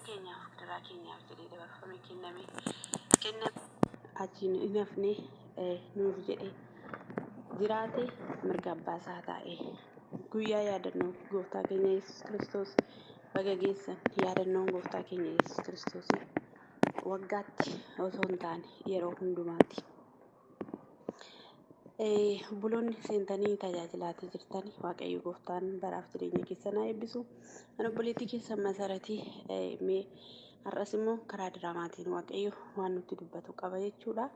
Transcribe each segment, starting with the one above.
keenyaaf gidiraa keenyaaf jedhee dabarfamee kenname kenname achiin hin hafne nuuf jedhee jiraate mirga abbaa isaa taa'e. Guyyaa yaadannoo gooftaa keenya Yesuus Kiristoos baga geessan. Yaadannoon gooftaa keenya Yesuus Kiristoos waggaatti osoo hin taane yeroo hundumaati. Obboloonni seentanii tajaajilaatii jirtani Waaqayyo gooftaan baraaf jireenya keessan haa eebbisu. Ani obboleettii keessan Masaratii mee har'as immoo karaa diraamaatiin Waaqayyo waan nutti dubbatu qaba jechuudha.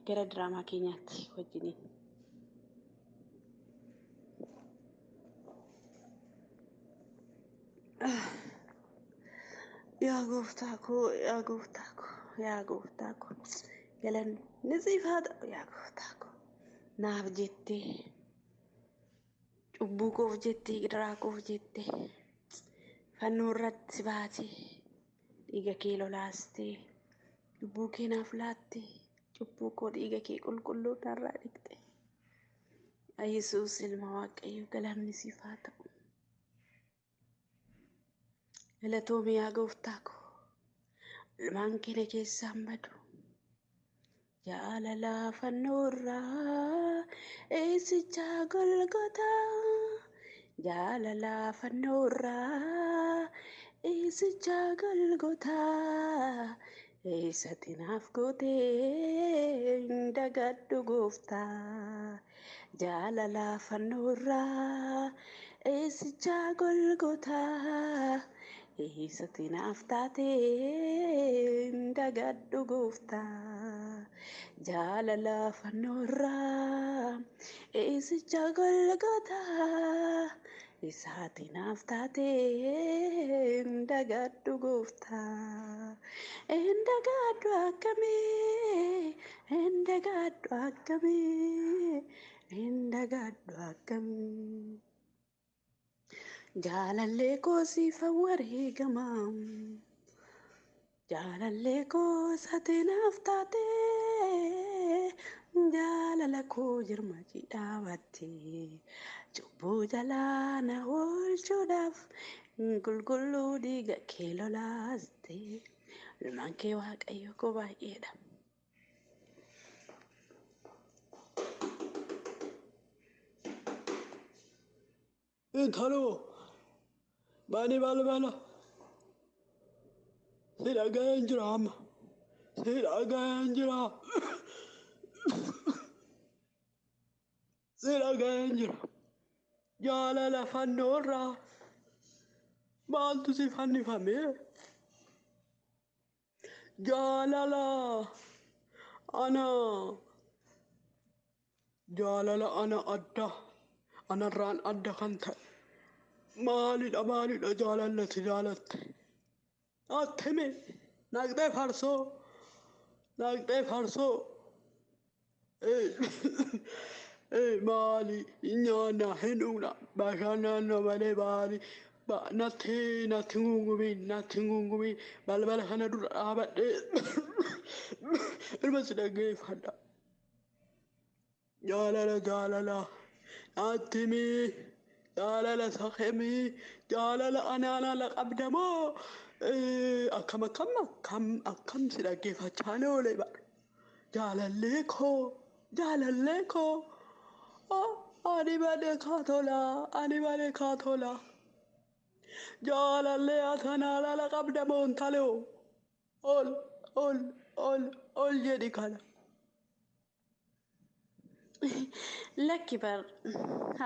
Gara diraamaa keenyaatti wajjiniin. Yaa gooftaa koo, yaa gooftaa koo, yaa gooftaa koo, galanni siif haa ta'u yaa gooftaa koo. Naaf jettee, cubbuu koof jettee, gidiraa koof jettee, fannoo irratti baatee, dhiiga kee lolaastee, lubbuu kee naaf laattee, cubbuu koo dhiiga kee qulqulluu narraa dhiqxe. Yaa Yesuus ilma Waaqayyoo galanni siif haa ta'u. Galatoomi yaa gooftaa koo. Ilmaan keenya keessaan badu. Jaalala fannoorraa eessichaa golgotaa. Jaalala fannoorraa eessichaa golgotaa. Eessatti naaf gootee hin dagadhu gooftaa. Jaalala fannoorraa eessichaa golgotaa. Eessatti naaf taatee hin dagadhu gooftaa. Jaalala fannoorraa eessichaa golgotaa. Eessatti naaf taatee hin dagadhu gooftaa. Hin dagadhu akkamii, hin dagadhu akkamii, hin dagadhu akkamii. Jaalallee koo siifan wareegama. Jaalallee koo sati naaf taatee jaalala koo jirma dhaabatte cubbuu jalaa na oolchuudhaaf qulqulluu dhiiga kee lolaaste. Ilmaan kee Waaqayyo koo baay'eedha. Intaloo bani balbala si dhaga'een jira amma si dhaga'een jira si dhaga'een jira jaalala fannoorraa maaltu si fannifame jaalala ana Jaalala ana adda anarraan adda kan ta'e maalidha maalidha jaalalli ati jaalatte natti himi naqxee farsoo naqxee farsoo maali nyaanna hin dhugna bashannanna malee maali natti natti hin natti hin gungumiin balbala kana dura dhaabadhee ilma si dhaggeeffadha. Jaalala jaalala natti himi jaalala isa himi jaalala anaan ala qabda moo akkam akkam akkam akkam si dhaggeeffachaa oole bara jaalallee koo jaalallee koo ani malee kaa tola ani malee kaa tola jaalallee ati anaan ala qabda moo intaloo ol ol ol ol jedhi kana. Lakki bar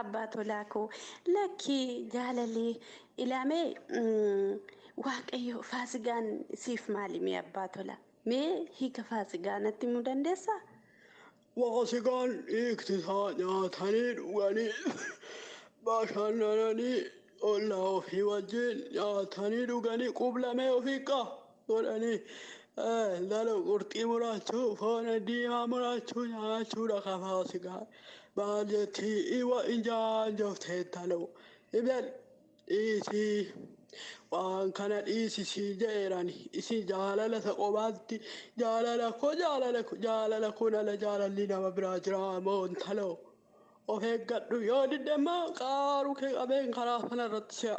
abbaa tolaa koo lakki jaalalee ilaamee waaqayyo faasigaan siif maali mee abbaa tolaa mee hiika faasigaa natti himuu dandeessaa? Faasigaan hiikti isaa nyaatanii dhuganii bashannananii ollaa ofii wajjin nyaatanii dhuganii qublamee ofii qaa godhanii lalo qurxii murachuu foon diimaa murachuu nyaachuudha ka faasigaa maal jettii iwa injaanjoftee taloo ibel dhiisii waan kana dhiisi sii jedheerani isin jaalala isa qobaatti jaalala koo jaalala koo jaalala koon ala jaalalli nama biraa jira moo intaloo of eeggadhu yoo didde immoo qaaruu kee qabeen karaa sana irratti si'a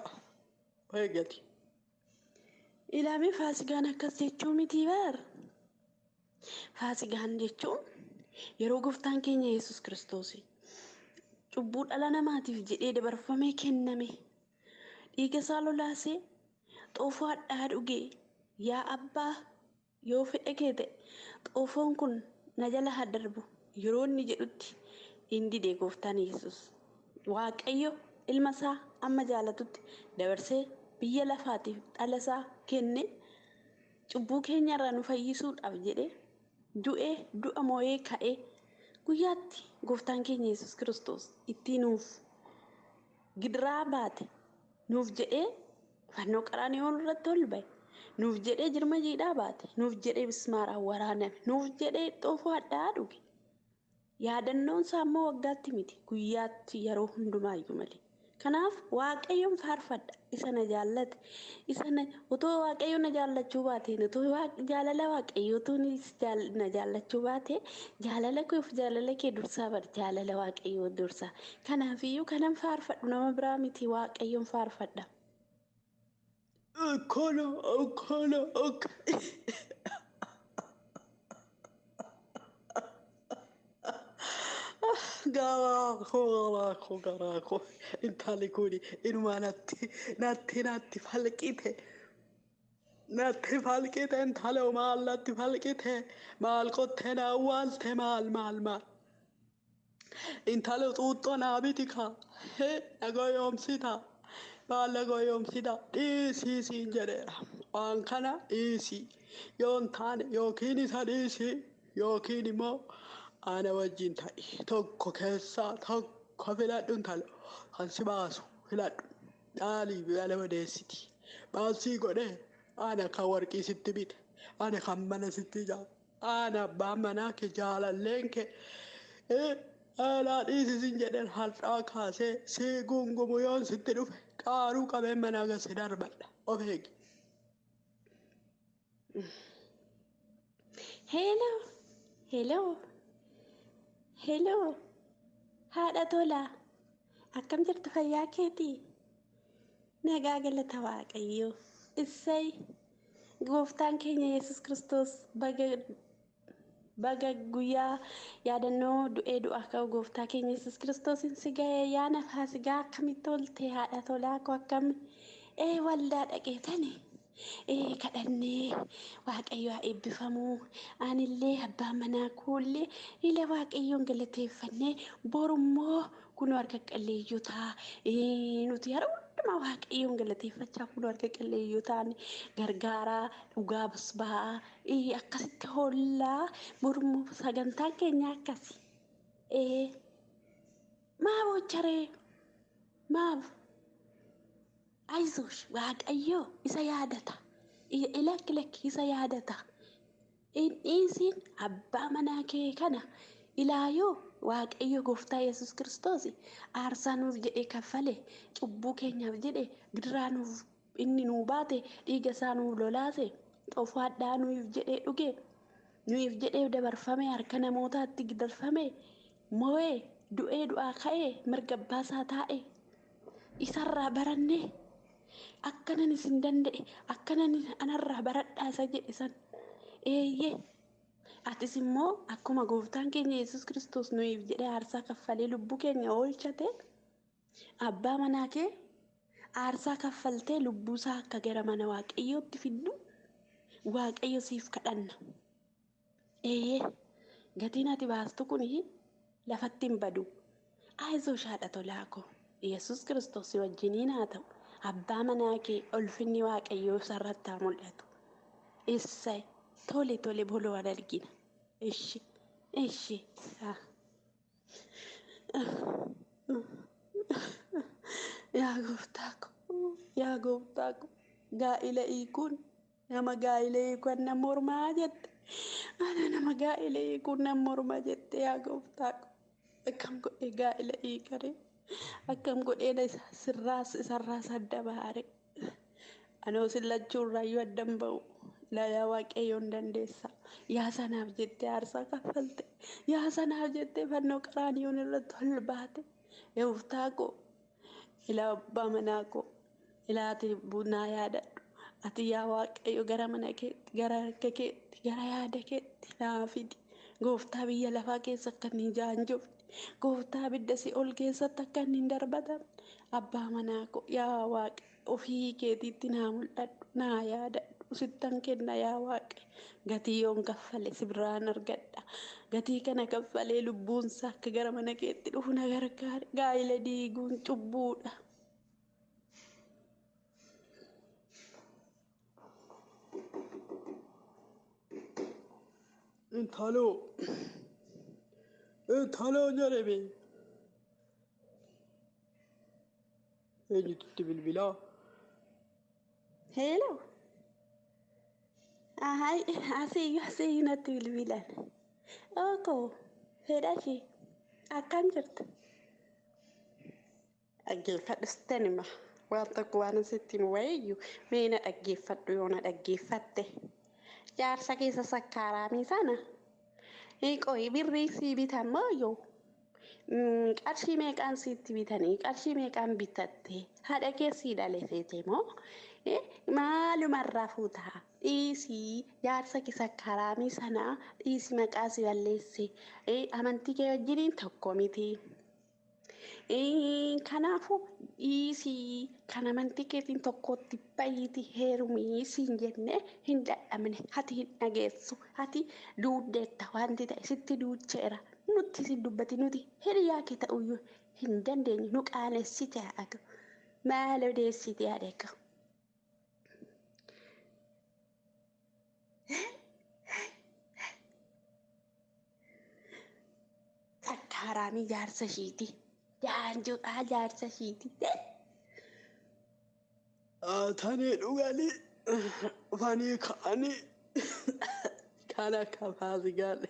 of eeggati. Ilaamee faasigaan akkas jechuu miti bar. Faasigaan jechuun yeroo gooftaan keenya Yesuus Kiristoos cubbuu dhala namaatiif jedhee dabarfamee kenname, dhiiga isaa lolaasee, xoofoo hadhaa'aa dhugee, yaa abbaa yoo fedha kee ta'e xoofoon kun na jala haa darbu yeroo inni jedhutti hin dide gooftaan Yesuus. Waaqayyo ilma isaa amma jaalatutti dabarsee biyya lafaatiif dhala isaa kenne, cubbuu keenya irraa nu fayyisuudhaaf jedhee du'ee, du'a moo'ee ka'ee, guyyaatti gooftaan keenya Yesuus Kiristoos itti nuuf gidiraa baate, nuuf jedhee fannoo qaraaniyoon irratti ol ba'e, nuuf jedhee jirma jiidhaa baate, nuuf jedhee mismaaraan waraaname, nuuf jedhee xoofoo hadhaa'aa dhuge. Yaadannoon isaa immoo waggaatti miti, guyyaatti yeroo hundumaayyuu malee. Kanaaf Waaqayyoon faarfadha. Isa na jaallate. Isa na otoo Waaqayyo na jaallachuu baate, otoo jaalala Waaqayyoo otoo na jaallachuu baate, jaalala koof jaalala kee dursaa bar, jaalala Waaqayyoo dursaa. Kanaafiyyuu kanan faarfadhu nama biraa miti, Waaqayyoon faarfadha. Akkana akkana akka. Garaa koo, garaa koo, garaa koo, intalli kun inumaa natti natti natti falqite, natti falqite. Intala maal natti falqite? Maal qottee na awwaalte? Maal maal maal? Intala xuuxxoo naa biti kaa, na goyoomsita, maal na goyoomsita? Dhiisii siin jedheera, waan kana dhiisii. Yoo hin taane yookiin isa dhiisii yookiin immoo ana wajjin ta'i. Tokko keessaa tokko filadhu, intala kan si baasu filadhu. Dhaalii dhala odeessiti. Maal sii godhee? Ana kan warqii sitti bite, ana kan mana sitti ijaaru, ana abbaan manaa kee, jaalalleen kee. Alaa dhiisi siin jedheen. Har'aa kaasee sii gungumu yoon sitti dhufe qaaruu qabeen manaa gasi darbadha. Of eegi. Hello, hello, hello. Haadha tolaa. Akkam jirtu, fayyaa keetii? Nagaa, galata Waaqayyoo. Issay, gooftaan keenya Yesuus Kiristoos baga baga guyyaa yaadannoo du'ee du'aa ka'u gooftaa keenya Yesuus Kiristoosiin si ga'e. Ayyaana faasigaa akkamitti oolte, haadha tolaa koo, akkam? Ee, waldaa dhaqeetani ee kadhannee, Waaqayyo haa eebbifamuu. Anillee abbaan manaa koollee ila Waaqayyoon galateeffannee, borummoo kunoo harka qalleeyyotaa nuti yeroo hundumaa Waaqayyoon galateeffachaa, kunoo harka qalleeyyotaan gargaaraa, dhugaa ba'aa akkasitti hoollaa. Borummoo sagantaan keenya akkasi. Ee, maa boocharee? Maaf? Ayizoosh, Waaqayyo isa yaadata. Lakki, lakki, isa yaadata. Hin dhiisiin abbaa manaa kee kana. Ilaayoo, Waaqayyo gooftaa Yesuus Kiristoos aarsaa nuuf jedhee kaffale, cubbuu keenyaaf jedhe gidiraa nuuf inni nuu baate, dhiiga isaa nuuf lolaase, xoofoo hadhaa nuuf jedhee dhuge, nuuf jedhee dabarfame, harka namootaatti gidirfame, moo'ee, du'ee, du'aa ka'ee, mirga abbaa isaa taa'e. Isarraa barannee, akkanan isin danda'e akkanan anarraa baradhaa isa jedhe san. Eeyyee, atis immoo akkuma gooftaan keenya Yesuus Kiristoos nuyiif jedhee aarsaa kaffalee lubbuu keenya oolchate, abbaa manaa kee aarsaa kaffaltee lubbuusaa akka gara mana Waaqayyootti fiddu Waaqayyo siif kadhanna. Eeyyee, gatiin ati baastu kun lafatti hin badu. Ayizoosh, haadha tolaa koo, Yesuus Kiristoos si wajjiniin haa ta'u. Abbaa manaa kee ulfinni Waaqayyoo isarratti haa mul'atu. Issay, tole tole, boloo wal argina. Ishi ishi. Yaa gooftaa ko, yaa gooftaa ko, gaa'ila hiikuun, nama gaa'ila hiikuun nama mormaa jette. Ana nama gaa'ila hiikuun nama mormaa jette. Yaa gooftaa ko, akkam godhee gaa'ila hiikaree? Akkam godhee sirraas isarraas adda baare? Anoo sillachuu irraayyuu addan ba'u. Laa, yaa Waaqayyoon dandeessa. Yaa sanaaf jettee aarsaa kaffalte. Yaa sanaaf jettee fannoo qaraaniyoon irratti ol baate. Gooftaa koo, ilaa abbaa manaa koo, ilaati naa yaadadhu. Ati yaa Waaqayyo gara mana keetti, gara harka keetti, gara yaada keetti naa fidi. Gooftaa biyya lafaa keessa akka inni hin jaanjofne, gooftaa abidda si'ool keessatti akka inni hin darbatamne, abbaa manaa koo yaa Waaqa ofii keetiitti naa mul'adhu, naa yaadadhu, sittan kenna yaa Waaqa. Gatii yoon kaffale si biraan argadha. Gatii kana kaffalee lubbuunsa akka gara mana keetti dhufu na gargaari. Gaa'ila diiguun cubbuudha. Intaloo intaloo jedhame eenyutti bilbilaa? Heeloo. Ahay, asiyyuu asiyyuu natti bilbilan. Ookoo, fedhashii akkam jirta? Dhaggeeffadhu sittan hima. Waan tokko waan sitti himu wayiyyuu mee na dhaggeeffadhu yoo na dhaggeeffatte. Jaarsa keessa sakkaaraamii sana qoyi birrii sii bitan moo yoo qarshii meeqaan siitti bitanii qarshii meeqaan bitatte haadha kee sii dhale seete moo maalumarraa fuutaa dhiisii jaarsa kee sakkaaraamii sana dhiisii maqaa si balleesse amantii kee wajjiniin tokko miti. Kanaafuu dhiisii kan amantii keetiin tokkotti bayiitii heerumii siin jennee hin dadhabne ati hin dhageessu ati duuddeetta wanti ta'e sitti duucheera nutti sin dubbati nuti hiriyaa kee ta'uyyuu hin dandeenyu nu qaanessite haadha maal odeessite haadha. Sakkaaraamii jaarsa ishiiti. Jaanjuudhaa jaarsa ishiiti. Nyaatanii dhuganii dhufanii ka'anii kan akka faasigaan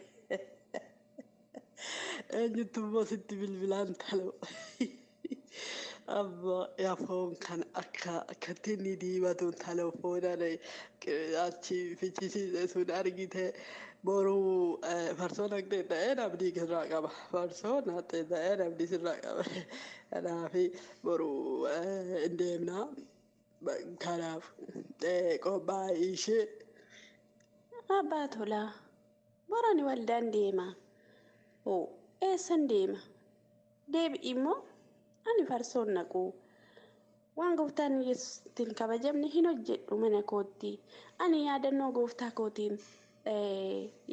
eenyutti immoo sitti bilbilaan taloo. Amma yaa foon kan akka akkatti inni diimatu taloo foon achi fichisiise sun argite boru farsoo naqxee ta'ee namni sirraa qaba. Farsoo naqxee ta'ee namni sirraa qaba. Kanaaf boru hin deemnaa. Kanaaf qophaa'ii ishee. Abbaa Tolaa, borani waldaan deema. Oo, eessan deema? Deebi'i immoo ani farsoon naqu. Waan gooftaan Yesuus ittiin kabajamne hin hojjedhu mana kootti. Ani yaadannoo gooftaa kootiin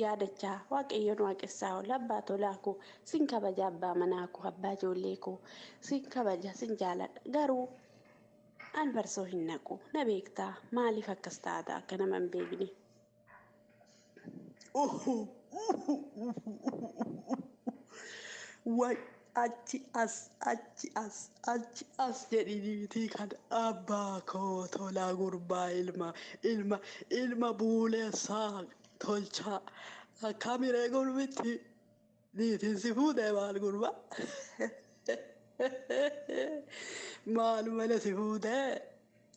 yaadachaa waaqayyoon waaqessaa oola. Abbaa Tolaa koo sin kabaja abbaa manaa koo abbaa ijoollee koo sin kabaja sin jaaladha. Garuu ani farsoo hin naqu. Na beektaa maaliif akkas taata akka nama hin beekne? Way achi as achi as achi as jedhiniitii kan abbaa koo tolaa gurbaa ilma ilma ilma buuleessaa tolchaa akkamiree gurbitti niitiin si fuudhee maal gurbaa maal mana si fuudhee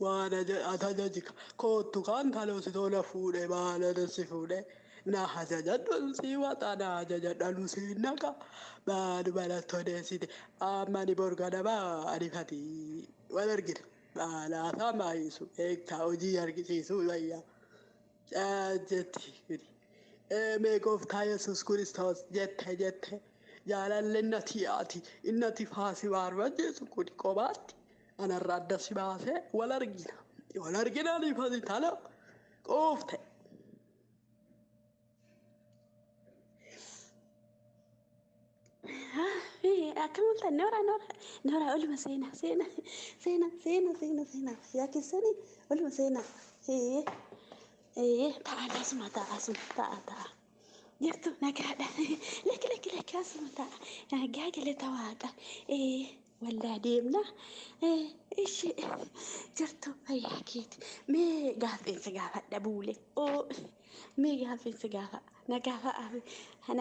waan ajaji koottu kan taloo si tola fuudhee maal si fuudhee na ajajadhu si waxa na ajajadhu si naqa maal mana toleessite amma ni borganama anifati wal argina maalaasaa maayisu eegtaa hojii argisiisu wayyaa jetti mee gooftaa Yesuus Kiristoos jette jette jaalalli innati ati innati faasi barbaachisukun qobaatti anarra adda si baasee wal argina wal argina anifati tala qoofte. Akkam oltan noora noora noora oluma seenaa seenaa seenaa seenaa seenaa seenaa yaa keessanii oluma seenaa ee ee ta'a asuma ta'a asuma ta'a ta'a jirtu nagaadha lakki lakki lakki asuma ta'a nagaa galata waaqa ee waldaa deemna ee ishee jirtu fayyaa keeti mee gaaffiinsi gaafadha buule oo mee gaaffiinsi gaafa nagaa fa'a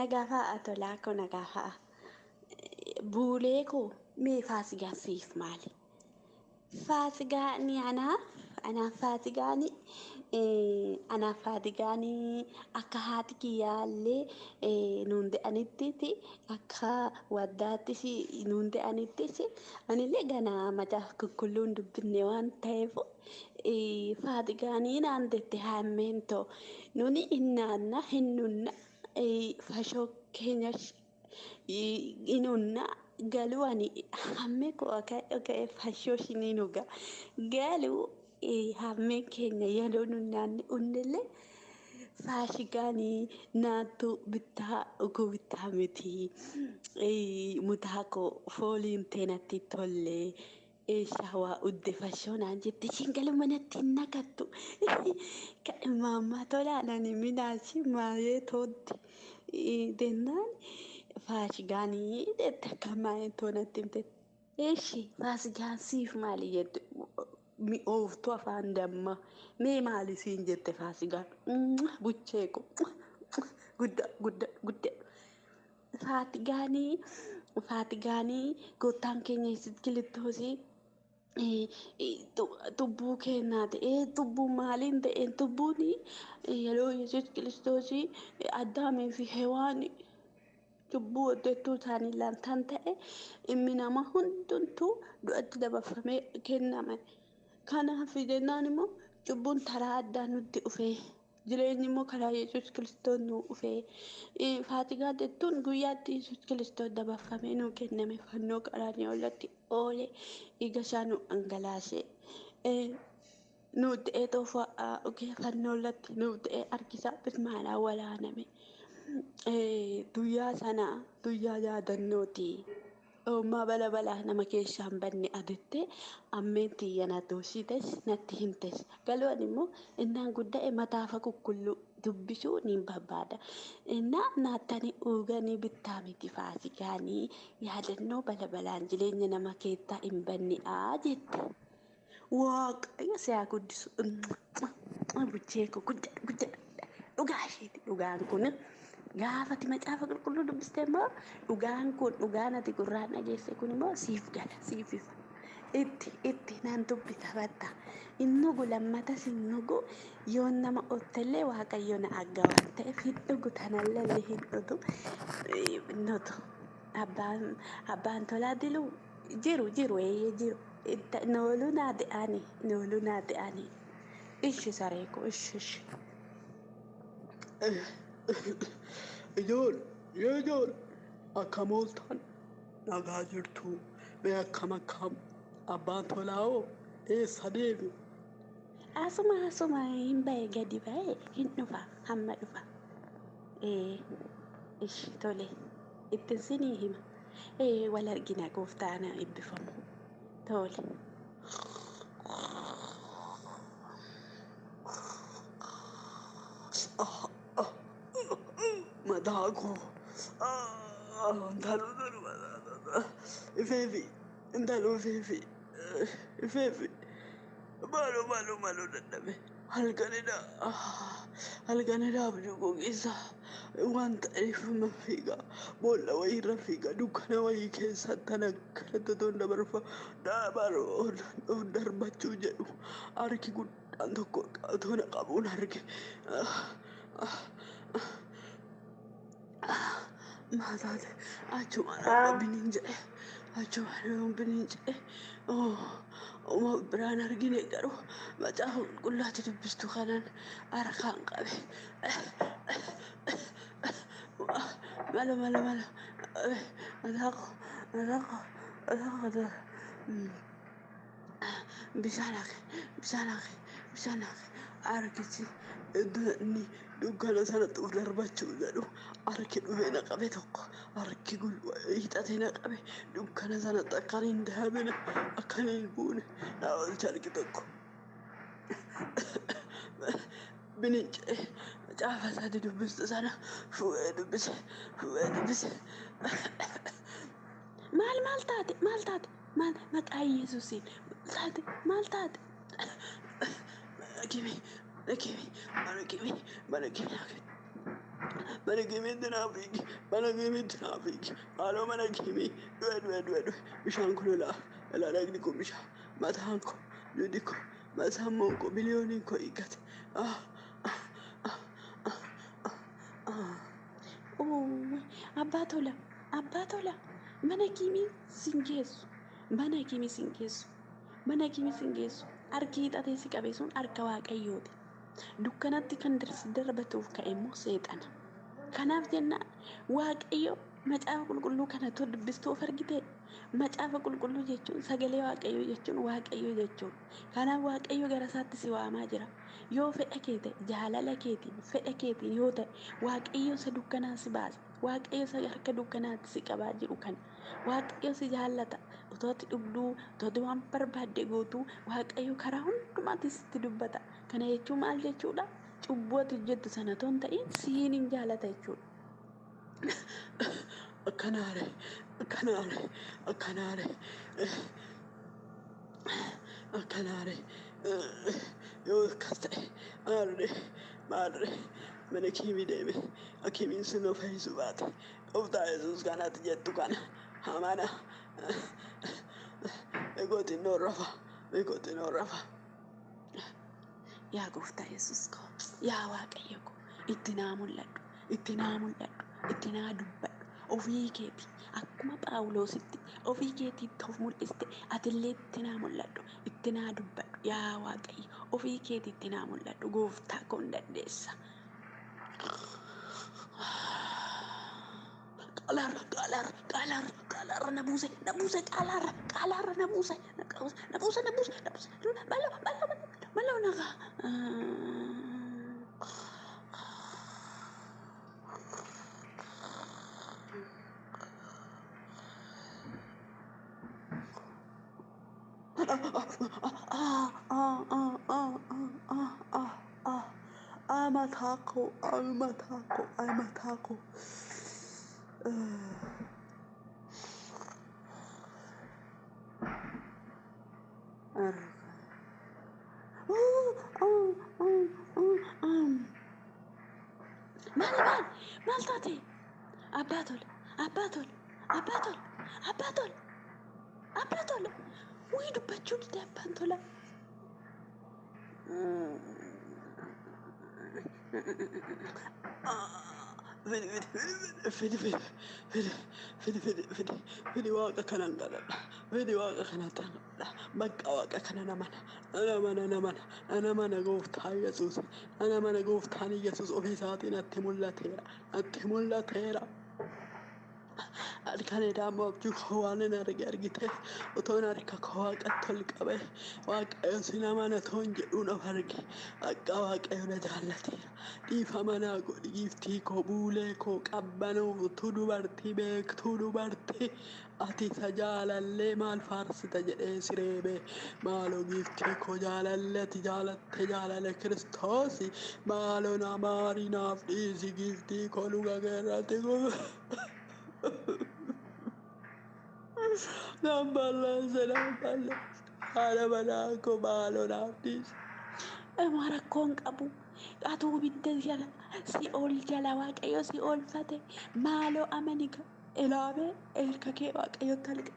nagaa fa'a tolaa koo nagaa fa'a. Buulee koo mee faasigaan siif maali? Faasigaan anaaf Anaaf faatigaanii anaaf faatigaanii akka haati kiyyaallee nuun de'anitti akka waddaattis nuun de'anittis anillee ganaa macaafa qulqulluun dubbinne waan ta'eef faatigaanii naan jette haammeen too nuni innaanna hinnunna fashoo keenya inunna galuu ani hammee koo ka'e fashoo ishinii nuga galuu hammeen keenya yeroo nun nyaanne unnillee faashigaanii naattu bittaa dhuguu bittaa miti mutaa koo fooliin tee natti tolle shawaa udde fashoo naan jette ishiin galuu manatti hin naqattu maammaa tolaa nani minaashi maayee tootti jennaan faashigaanii jette akka maayee too natti himte. Eshi faasigaan siif maali jette mi'ooftuu afaan dammaa mee maali siin jette faasigaan buchee ko guddaa guddaa guddaa. Faatigaanii faatigaanii gooftaan keenya Yesuus Kiristoosii xubbuu keenyaa ta'ee xubbuu maaliin ta'e xubbuun yeroo Yesuus Kiristoosii Addaamii fi Hewaan cubbuu hojjechuu isaanii lantan ta'e ilmi namaa hundumtuu du'atti dabarfamee kenname. Kanaaf jennaan immoo cubbuun karaa addaa nutti dhufee jireenyi immoo karaa Yesuus Kiristoos nu dhufee faatigaa jechuun guyyaatti Yesuus Kiristoos dabarfamee nu kenname fannoo qaraaniyoon irratti oole dhiiga isaa nu dhangalaase. Nu ta'ee toofaa fannoo irratti nu ta'ee harkisaa bismaanaa waraaname. Guyyaa sana guyyaa yaadannooti. Oommaa bala balaa nama keessaa hin banne adettee ammeen tiyya na doosites natti himtes. Galuu ani immoo innaan gudda'e mataafa qulqulluu dubbisuu niin barbaada. Innaa naattanii dhuuganii bittaa miti faasigaanii yaadannoo bala balaan jireenya nama keessaa hin banne'aa jette. Waaqayyo si haa guddisu. Buchee koo guddadhu guddadhu. Dhugaa isheeti dhugaan kun. Gaafati macaafa qulqulluu dubbiste immoo dhugaan kun dhugaan ati gurraan dhageesse kun immoo siif gala siif ifa. Itti itti naan dubbisa batta. Hin dhugu lammatas hin dhugu yoon nama ottellee waaqayyo na agga waan ta'eef hin dhugu tanallee hin dhugu. Nutu abbaan abbaan tolaa diluu jiru jiru eeyyee jiru. Nooluu naa de'anii nooluu naa de'anii. Ishi saree koo ishi ishi. Ijoollee ijoollee akkam ooltan nagaa jirtu mee akkam akkam abbaan tolaa hoo eessa deeme? Asuma asuma hin bahe gadi bahe hin dhufa hamma dhufa. Ishi tole ittiin sinii hima. Wal argina gooftaan eebbifamu. Tole. Mataa koo intaloo tolu ifeefi intaloo ifeefi ifeefi maaloo maaloo maaloo dadhabe halkanidha halkanidha abdii koo keessa waan ta'eef ma fiiga boolla wayiirra fiiga dukkana wayii keessa tan akkanatti otoo hin dabarfa of darbachuu jedhu harki guddaan tokko otoo na qabuun arge. Maataate achumaan biniin jedhe achumaan biniin jedhe uma biraan argine garuu macaafa qulqullaatti dubbistu kanan harkaan qabe. Malo malo malo mataako mataako mataako bishaan haqe bishaan haqe bishaan haqe harkichi iddoo inni dukkana sanatti of darbachuu jedhu harki dhufee na qabe tokko harki hiixatee na qabe dukkana sanatti akkan hin daabine akkan hin buune na oolche harki tokko. Binincee macaafa isaatti dubbistu sana fuudhee dubbise fuudhee dubbise. Maal maal taate maal taate maal maqaa Yesuusiin maal taate maal taate. Mana kimi mana kimi mana kimi mana kimi mana kimiitti naa fiigi mana kimiitti naa fiigi maaloo mana kimii du'e du'e du'e du'e bishaan kun lolaa lolaa dhagni kun bishaan mataan koo dugdi koo Sammuun koo biliyooniin koo hiikkate. Abbaa tola, abbaa tola, mana kiimii sin geessu, mana kiimii sin geessu, mana kiimii sin geessu. Harki hiixatee si qabe sun harka Waaqayyooti. Dukkanatti kan darbatuuf ka'e immoo seexana. Kanaaf jennaan Waaqayyo macaafa qulqulluu kana utuu dubbistuu of argitee? Macaafa qulqulluu jechuun sagalee Waaqayyoo jechuun Waaqayyo jechuudha. Kanaaf Waaqayyo gara isaatti si waamaa jira. Yoo fedha kee ta'e, jaalala keetiin, fedha keetiin yoo ta'e, Waaqayyo isa dukkanaa si baasa. Waaqayyo isa harka dukkanaatti si qabaa jiru kana. Waaqayyo si jaallata. Otoo ati dhugduu, otoo ati waan barbaadde gootuu, Waaqayyo karaa hundumaatiin sitti dubbata. Kana jechuun maal jechuudha? Cubbuu ati hojjettu sana otoo hin ta'in siin hin jaalata jechuudha. Akkanaare, akkanaare, akkanaare, akkanaare. Yoo akkas ta'e, maarree, maarree, mana kiimii deeme, hakiimiin sun of fayyisuu baate, gooftaa Yesuus kanatti jettu kana amana. Beekootiin rafa, beekootiin rafa. Yaa gooftaa Yesuus koo, yaa Waaqayyo koo, itti naa mul'adhu, itti naa mul'adhu, itti naa dubbadhu. Ofii keeti akkuma Phaawulositti ofii keetiitti of mul'iste, atillee itti naa mul'adhu, itti naa dubbadhu. Yaa Waaqayyo, ofii keeti itti naa mul'adhu. Gooftaa koo hin dandeessa. Qalaarra, qalaarra, qalaarra, qalaarra na buuse, na buuse, qalaarra, qalaarra na buuse, na buuse, na buuse, na buuse, na buuse, baloo, baloo, baloo, nagaa. Mataa koo, mataa koo, mataa koo. Maali, maali, maal taate? Abbaa tola, abbaa tola, abbaa tola, abbaa tola, abbaa tola. Wayii dubbachuu dide abbaan tola. Fidi, fidi, fidi, fidi, fidi, fidi, fidi, fidi, waaqa kanan kadhadha. Fidi, waaqa kana kadhadha. Bakka waaqa kana namana, namana, namana, namana gooftaa Yesuus, namana gooftaan Yesuus ofii isaatiin natti mul'ateera, natti mul'ateera. Halkan edaa abjuu koo waan hin arge argite, otoon harka koo waaqatti ol qabe, Waaqayyo si namana toon jedhuun of arge. Akka Waaqayyo na jaallateera. Dhiifama naa godhi giiftii koo, buulee koo, qabbanuuftuu dubartii, beektuu dubartii. Ati isa jaalallee maal faarsita jedhee si reebe. Maaloo giiftii koo, jaalallee ati jaalatte jaalala Kiristoosi. Maaloo na maarii, naaf dhiisi giiftii koo, luka keerratti kufe. Naan balleesse, naan balleesse. Haadha manaa koo, maaloo naaf dhiisi. Uma rakkoon qabu. Atuu ibidda jala si ol jala Waaqayyo si oolfate. Maaloo amani ka ilaamee harka kee Waaqayyotti ol qabi.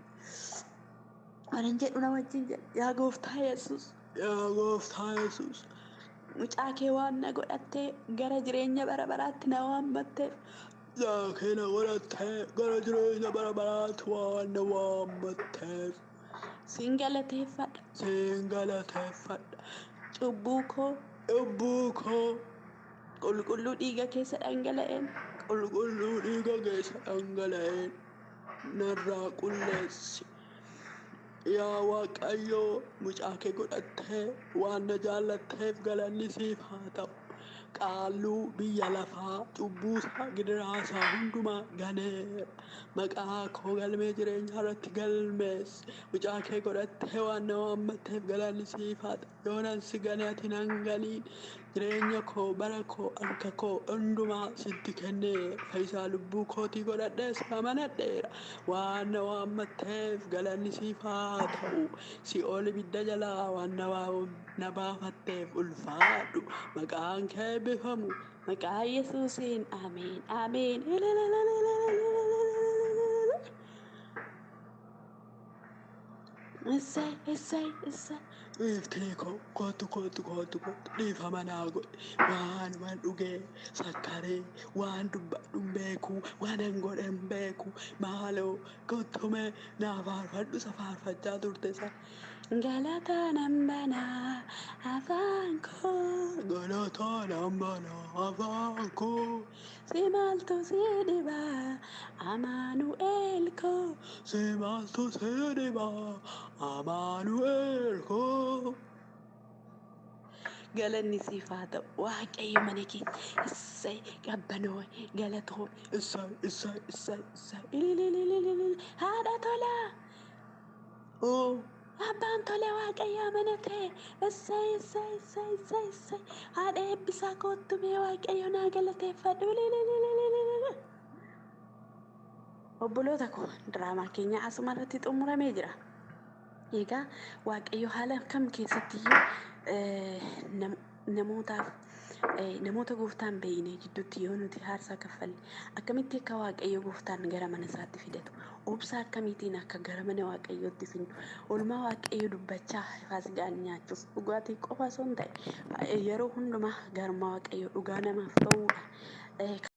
Waanan jedhu na wajjin jedhu: Yaa gooftaa Yesuus. Yaa gooftaa Yesuus. Mucaa kee waan na godhattee gara jireenya bara baraatti na waammatteef. Mucaa kee na godhattee gara jireenya bara baraatti waan na waammatteef. Siin galateeffadha. Siin galateeffadha. Cubbuu koo. Cubbuu koo. Qulqulluu dhiiga keessa dhangala'een. Qulqulluu dhiiga keessa dhangala'een narraa qulleessi. Yaa Waaqayyo, mucaa kee godhattee waan na jaallatteef galanni siif haa ta'u. Qaalluu biyya lafaa cubbuusaa gidiraasaa hundumaa ganeera. Maqaa koo galmee jireenyaa irratti galmeessi. Mucaa kee godhattee waan na waammatteef galanni siif haa ta'u. Yoonan si gane ati nan ganiin. Jireenya koo, bara koo, harka koo hundumaa sitti kenneera. Fayyisaa lubbuu kootii godhadhees amanadheera. Waan na waammatteef galanni siif haa ta'u. Si'ool ibidda jalaa waan na baafatteef ulfaadhu. Maqaan kee eebbifamu. Maqaa Yesuusiin, ameen, ameen. Issay issay issay. Giiftii koo kootu kootu kootu kootu dhiifama naa godhi. Waan waan dhugee sakkaree waan dubbadhu hin beeku waan an godhe hin beeku maaloo kottu mee naa faarfadhu isa faarfachaa turte sana. Galata nan banaa afaan koo. Galata nan banaa afaan koo. Si maaltu si dhibaa Amaanu'el koo. Si maaltu si dhibaa Amaanu'el koo. Galanni siif haa ta'u Waaqayyo mana keenya issay qabbanoo galatoomi Issay issay issay issay. Ilililililil haadha tolaa Oo. abbaan tole Waaqayyo amanate issay issay issay issay issay haadha eebbisaa koottu mee Waaqayyo naa galateeffadhu ilililililil. Obboloota koo diraamaa keenya asuma irratti xumuramee jira. Egaa Waaqayyo haala kam keessattiyyuu namootaaf namoota gooftaan beeyne jidduutti yoo nuti haarsaa kaffalle akkamitti akka Waaqayyo gooftaan gara mana isaatti fidatu obsa akkamiitiin akka gara mana Waaqayyootti finnu oolmaa Waaqayyo dubbachaa faasigaan nyaachuuf dhugaatii qofa osoo hin ta'e yeroo hundumaa garummaa Waaqayyo dhugaa namaaf ba'uudha.